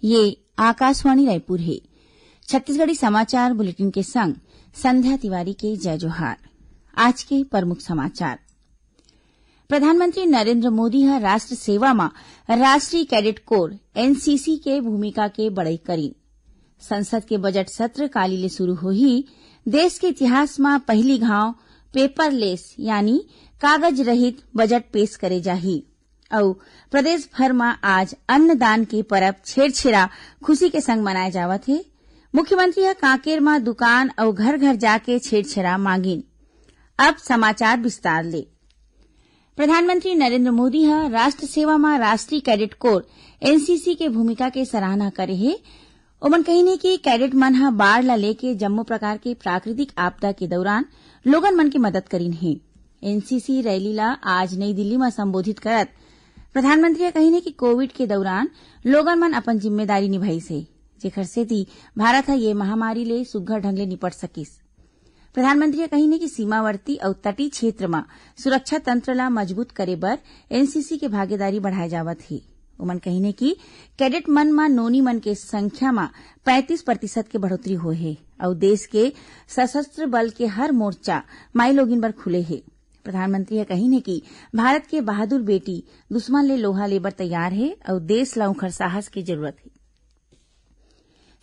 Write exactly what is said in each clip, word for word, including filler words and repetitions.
ये आकाशवाणी रायपुर हे। छत्तीसगढ़ी समाचार बुलेटिन के संग संध्या तिवारी के जय जोहार। आज के प्रमुख समाचार। प्रधानमंत्री नरेंद्र मोदी ह राष्ट्र सेवा म राष्ट्रीय कैडेट कोर, एनसीसी के भूमिका के बड़ई करिन। संसद के बजट सत्र काली ले शुरू होही। देश के इतिहास म पहली घांव पेपरलेस यानी कागज रहित बजट पेश करे जाही। अउ प्रदेश भर म आज अन्नदान के परब छेरछेरा खुशी के संग मनाए जावत हे। मुख्यमंत्री ह कांकेर म दुकान अउ घर-घर जाके छेरछेरा मांगिन। अब समाचार विस्तार ले। प्रधानमंत्री नरेंद्र मोदी ह राष्ट्र सेवा म राष्ट्रीय कैडेट कोर, एनसीसी के भूमिका के सराहना करे हे। ओमन कहिन हे कि कैडेट मन ह बाढ़ ल लेके जम्मो प्रकार के प्राकृतिक आपदा के दौरान लोगन मन के मदद करिन हे। एनसीसी रैली ल आज नई दिल्ली म संबोधित करत प्रधानमंत्री ह कहिन हे कि कोविड के दौरान लोगन मन अपन जिम्मेदारी निभाइस हे, जेखर सेती भारत ह ये महामारी ले सुग्घर ढंग ले निपट सकिस। प्रधानमंत्री ह कहिन हे कि सीमावर्ती अउ तटीय क्षेत्र म सुरक्षा तंत्र ल मजबूत करे बर एनसीसी के भागीदारी बढ़ाए जावत हे। ओमन कहिन हे कि कैडेट मन म नोनी मन के संख्या म पैंतीस प्रतिशत के बढ़ोतरी होए हे अउ देश के सशस्त्र बल के हर मोर्चा माईलोगिन बर खुले हे। प्रधानमंत्री ह कहिन हे कि भारत के बहादुर बेटी दुश्मन ले लोहा ले बर तैयार हे अउ देश ल उंखर साहस के जरूरत हे।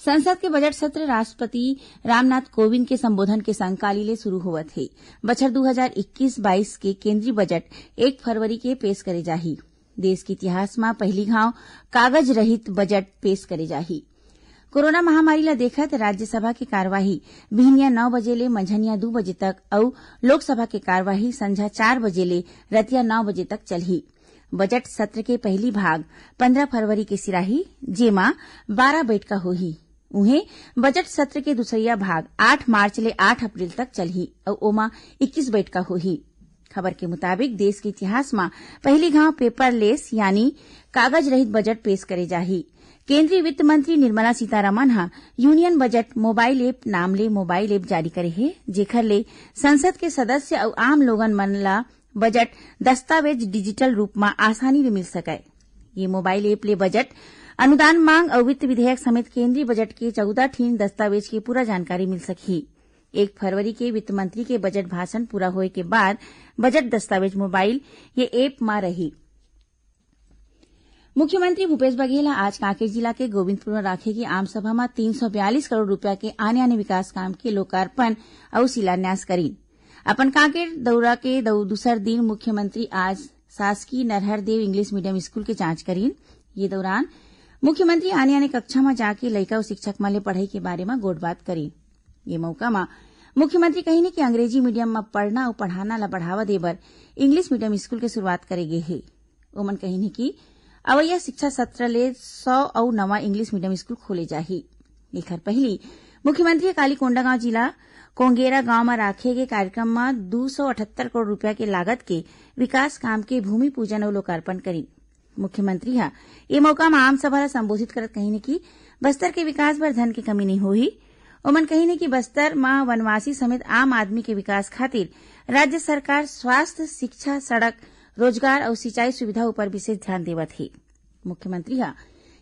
संसद के बजट सत्र राष्ट्रपति रामनाथ कोविंद के संबोधन के संग काली ले शुरू होवत हे। बछर दू हजार इक्कीस बाईस के केंद्रीय बजट एक फरवरी के पेश करे जाही। देश के इतिहास म पहली घांव कागज रहित बजट पेश करे जाही। कोरोना महामारी ल देखत राज्यसभा के कार्यवाही बिहनिया नौ बजे ले मंझनिया दू बजे तक अउ लोकसभा के कार्यवाही संझा चार बजे ले रतिया नौ बजे तक चलही। बजट सत्र के पहली भाग पंद्रह फरवरी के सिराही, जेमा बारह बैठका होही। उहें, बजट सत्र के दूसरइया भाग आठ मार्च ले आठ अप्रैल तक चलही अउ ओमा इक्कीस बैठका होही। खबर के मुताबिक, देश के इतिहास म पहली घांव पेपरलेस यानी कागज रहित बजट पेश करे जाही। केंद्रीय वित्त मंत्री निर्मला सीतारमण ह यूनियन बजट मोबाइल ऐप नाम ले मोबाइल ऐप जारी करे हे, जेखर ले संसद के सदस्य अउ आम लोगन मन ल बजट दस्तावेज डिजिटल रूप म आसानी ले मिल सकय। ये मोबाइल ऐप ले बजट अनुदान मांग अउ वित्त विधेयक समेत केंद्रीय बजट के चौदह ठिन दस्तावेज के पूरा जानकारी मिल सकही। एक फरवरी के वित्त मंत्री के बजट भाषण पूरा होए के बाद बजट दस्तावेज मोबाइल ये ऐप म रही। मुख्यमंत्री भूपेश बघेल ह आज कांकेर जिला के गोविंदपुर म राखे गे आम सभा म तीन सौ बयालीस करोड़ रुपया के आने-आने विकास काम के लोकार्पण अउ शिलान्यास करीन। अपन कांकेर दौरा के दौ-, दूसर दिन मुख्यमंत्री आज शासकीय नरहर देव इंग्लिश मीडियम स्कूल के जांच करीन। ये दौरान मुख्यमंत्री आने-आने कक्षा म जाके लइका अउ शिक्षक मन ले पढ़ई के बारे म गोठबात करीन। ये मौका म मुख्यमंत्री कहिन कि अंग्रेजी मीडियम म पढ़ना अउ पढ़ाना ल बढ़ावा दे बर इंग्लिश मीडियम स्कूल के शुरुआत करे गे हे। ओमन कहिन हे कि अवइया शिक्षा सत्र ले सौ अउ नवा इंग्लिश मीडियम स्कूल खोले जाही। एखर पहिली मुख्यमंत्री ह काली कोंडागांव जिला कोंगेरा गांव म राखे गे कार्यक्रम म दू सौ अठहत्तर करोड़ रुपया के लागत के विकास काम के भूमि पूजन अउ लोकार्पण करीन। मुख्यमंत्री ह ए मौका म आम सभा ल संबोधित करत कहिन कि बस्तर के विकास बर धन के कमी नइ होही। ओमन कहिन कि बस्तर म वनवासी समेत आम आदमी के विकास खातिर राज्य सरकार स्वास्थ्य, शिक्षा, सड़क, रोजगार अउ सिंचाई सुविधा ऊपर विशेष ध्यान देवत हे। मुख्यमंत्री ह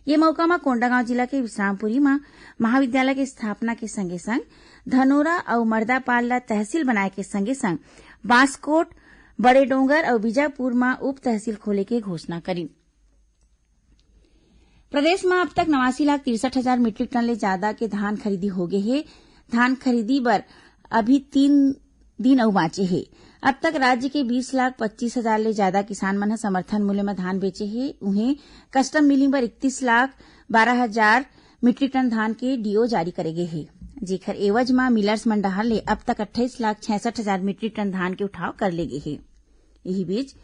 ये मौका म कोंडागांव जिला के विश्रामपुरी म महाविद्यालय के स्थापना के संगे संग धनोरा अउ मर्दापाल ल तहसील बनाए के संगे संग बांसकोट, बड़े डोंगर अउ बीजापुर म उप तहसील खोले के घोषणा करीन। प्रदेश म अब तक नवासी लाख तिरसठ हजार मीट्रिक टन ले जादा के धान खरीदी होगे हे। धान खरीदी बर अभी तीन दिन अउ बांचे हे। अब तक राज्य के बीस लाख पच्चीस हजार ले जादा किसान मन ह समर्थन मूल्य म धान बेचे हे। उहें, कस्टम मिलिंग बर इकतीस लाख बारह हजार मीट्रिक टन धान के डीओ जारी करे गे हे, जेखर एवज म मिलर्स मन डहार ले अब तक अट्ठाईस लाख छियासठ हजार मीट्रिक टन धान के उठाव कर ले गे हे। इही बीच,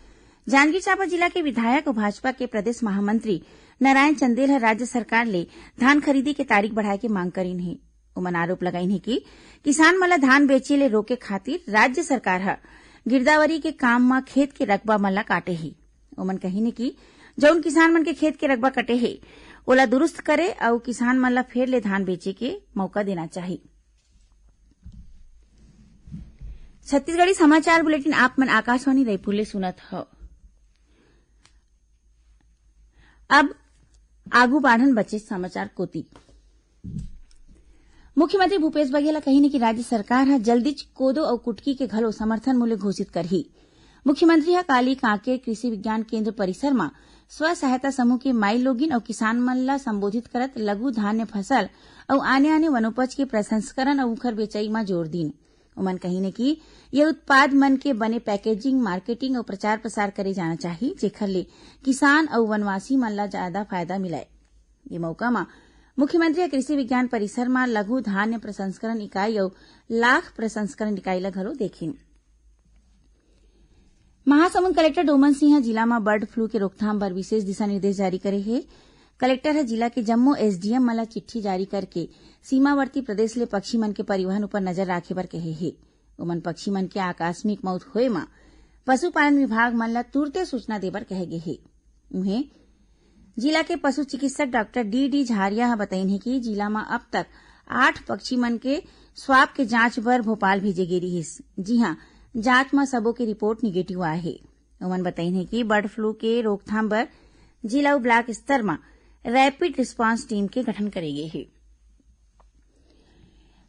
जांजगीर चांपा जिला के विधायक अउ भाजपा के प्रदेश महामंत्री नारायण चंदेल ह राज्य सरकार ले धान खरीदी के तारीख बढ़ाए के मांग करीन हे। ओमन आरोप लगाइन हे कि किसान मन ल धान बेचे ले रोके खातिर राज्य सरकार ह गिरदावरी के काम म खेत के रकबा मन ल काटे हे। ओमन कहिन हे कि जउन किसान मन के खेत के रकबा कटे हे, ओला दुरुस्त करे अउ किसान मन ल फेर ले धान बेचे के मौका देना चाही। छत्तीसगढ़ी समाचार बुलेटिन आप मन आकाशवाणी रायपुर ले सुनत हव। अब आगू बाढ़न बचे समाचार कोति। मुख्यमंत्री भूपेश बघेल ह कहिन कि राज्य सरकार ह जल्दीच कोदो अउ कुटकी के घलो समर्थन मूल्य घोषित करही। मुख्यमंत्री ह काली कांकेर कृषि विज्ञान केंद्र परिसर म स्व सहायता समूह के माई लोगिन अउ किसान मन ल संबोधित करत लघु धान्य फसल अउ आने-आने वनोपज के प्रसंस्करण अउ उखर बेचई म जोर दीन। उमन कहिन कि ये उत्पाद मन के बने packaging, marketing अउ प्रचार प्रसार करे जाना चाही, जेखर ले किसान अउ वनवासी मन ल ज्यादा फायदा मिलय। ये मौका म मुख्यमंत्री ह कृषि विज्ञान परिसर म लघु धान्य प्रसंस्करण इकाई अउ लाख प्रसंस्करण इकाई ल घलो देखिन। महासमुंद कलेक्टर डोमन सिंह ह जिला म बर्ड फ्लू के रोकथाम बर विशेष दिशा निर्देश जारी करे हे। कलेक्टर ह जिला के जम्मो एसडीएम मन ल चिट्ठी जारी करके सीमावर्ती प्रदेश ले पक्षी मन के परिवहन उपर नजर राखे बर कहे हे। उमन पक्षी मन के आकस्मिक मौत होए म पशुपालन विभाग मन ल तुरते सूचना देबर कहे गे हे। उहें, जिला के पशु चिकित्सक डॉक्टर डी डी झारिया ह बतईन हे कि जिला म अब तक आठ पक्षी मन के स्वाब के जांच बर भोपाल भेजे गे रिहिस, जिहां जांच म सबो के रिपोर्ट निगेटिव आए हे। उमन बतईन हे कि बर्ड फ्लू के रोकथाम बर जिला अउ ब्लॉक स्तर म रैपिड रिस्पांस टीम के गठन करे गे हे।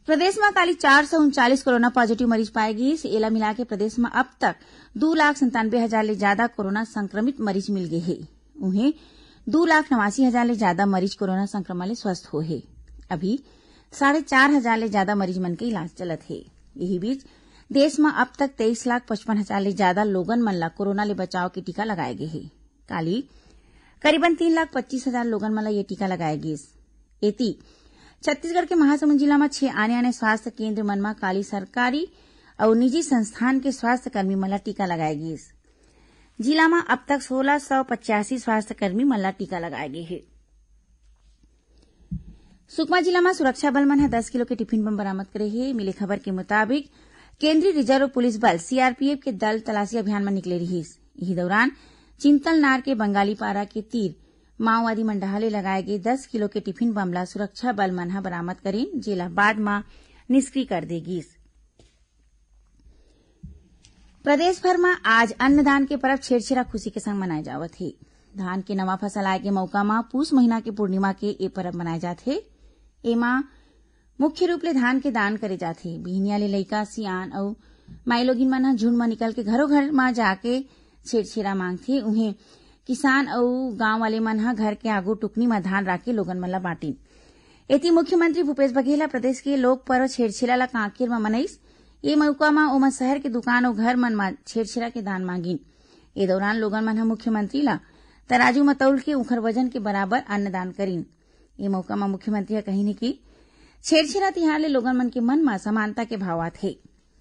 प्रदेश म काली चार सौ उनचालीस कोरोना पॉजिटिव मरीज पाए गिस। एला मिलाके प्रदेश म अब तक दू लाख संतानवे हजार ले ज्यादा कोरोना संक्रमित मरीज मिल गे हे। उहें, दू लाख नवासी हजार ले ज्यादा मरीज कोरोना संक्रमण ले स्वस्थ होए हे। अभी साढ़े चार हजार ले ज्यादा मरीज मन के इलाज चलत हे। यही बीच, देश म अब तक तेईस लाख पचपन हजार ले ज्यादा लोगन मन ला कोरोना ले बचाव के टीका लगाए गे हे। काली करीबन तीन लाख पच्चीस हजार लोगन मन ला ये टीका लगाए गिस। एती, छत्तीसगढ़ के महासमुंद जिला म छह आने-आने स्वास्थ्य केंद्र मन म काली सरकारी अउ निजी संस्थान के स्वास्थ्य कर्मी मन ला टीका लगाए गिस। जिला म अब तक सोलह सौ पचासी स्वास्थ्य कर्मी मन ला टीका लगाए गे हे। सुकमा जिला म सुरक्षा बल मन ह दस किलो के टिफिन बम बरामद करे हे। मिले खबर के मुताबिक, केंद्रीय रिजर्व पुलिस बल, सीआरपीएफ के दल तलाशी अभियान म निकले रिहिस। इही दौरान चिंतलनार के बंगालीपारा के तीर माओवादी मन डहार ले लगाए गे दस किलो के टिफिन बम ला सुरक्षा बल मन ह बरामद करिन, जेला बाद म निष्क्रिय कर दे गिस। प्रदेश भर म आज अन्नदान के परब छेरछेरा खुशी के संग मनाए जावत हे। धान के नवा फसल आए के मौका म पूस महीना के पूर्णिमा के ए परब मनाए जाथे। एमा मुख्य रूप ले धान के दान करे जाथे। बिहनिया ले लइका, सियान अउ माईलोगिन मन ह झुंड म निकल के घरो घर म जाके छेरछेरा मांगथे। उहें, किसान अउ गांव वाले मन ह घर के आगू टुकनी म धान राख के लोगन मन ल बांटिन। एती, मुख्यमंत्री भूपेश बघेल ह प्रदेश के लोक पर्व छेरछेरा ल कांकेर म मनईस। ए मौका म ओमन शहर के दुकान अउ घर मन म छेरछेरा के दान मांगिन। ए दौरान लोगन मन ह मुख्यमंत्री ल तराजू म तौल के उखर वजन के बराबर अन्नदान करिन। ए मौका म मुख्यमंत्री ह कहिन हे कि छेरछेरा तिहार ले लोगन मन के मन म समानता के भाव आथे।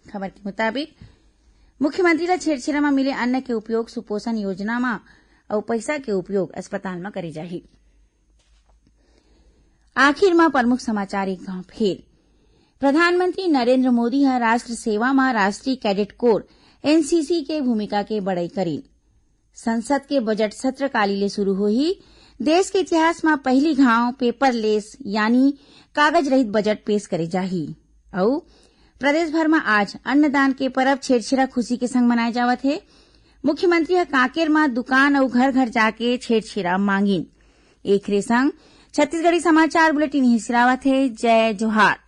खबर के मुताबिक, मुख्यमंत्री ल छेरछेरा म मिले अन्न के उपयोग सुपोषण योजना म अउ पइसा के उपयोग अस्पताल म करे जाही। आखिर म प्रमुख समाचार एक घाव फेर। प्रधानमंत्री नरेंद्र मोदी ह राष्ट्र सेवा म राष्ट्रीय कैडेट कोर, एनसीसी, के भूमिका के बड़ई करिन। संसद के बजट सत्र काली ले शुरू होही। देश के इतिहास म पहली घाव पेपरलेस यानी कागज रहित बजट पेश करे जाही। अउ प्रदेश भर म आज अन्नदान के परब छेरछेरा खुशी के संग मनाए जावत हे। मुख्यमंत्री ह कांकेर म दुकान अउ घर घर जाके छेरछेरा मांगिन। एखरे संग छत्तीसगढ़ी समाचार बुलेटिन इही सिरावत हे। जय जोहार।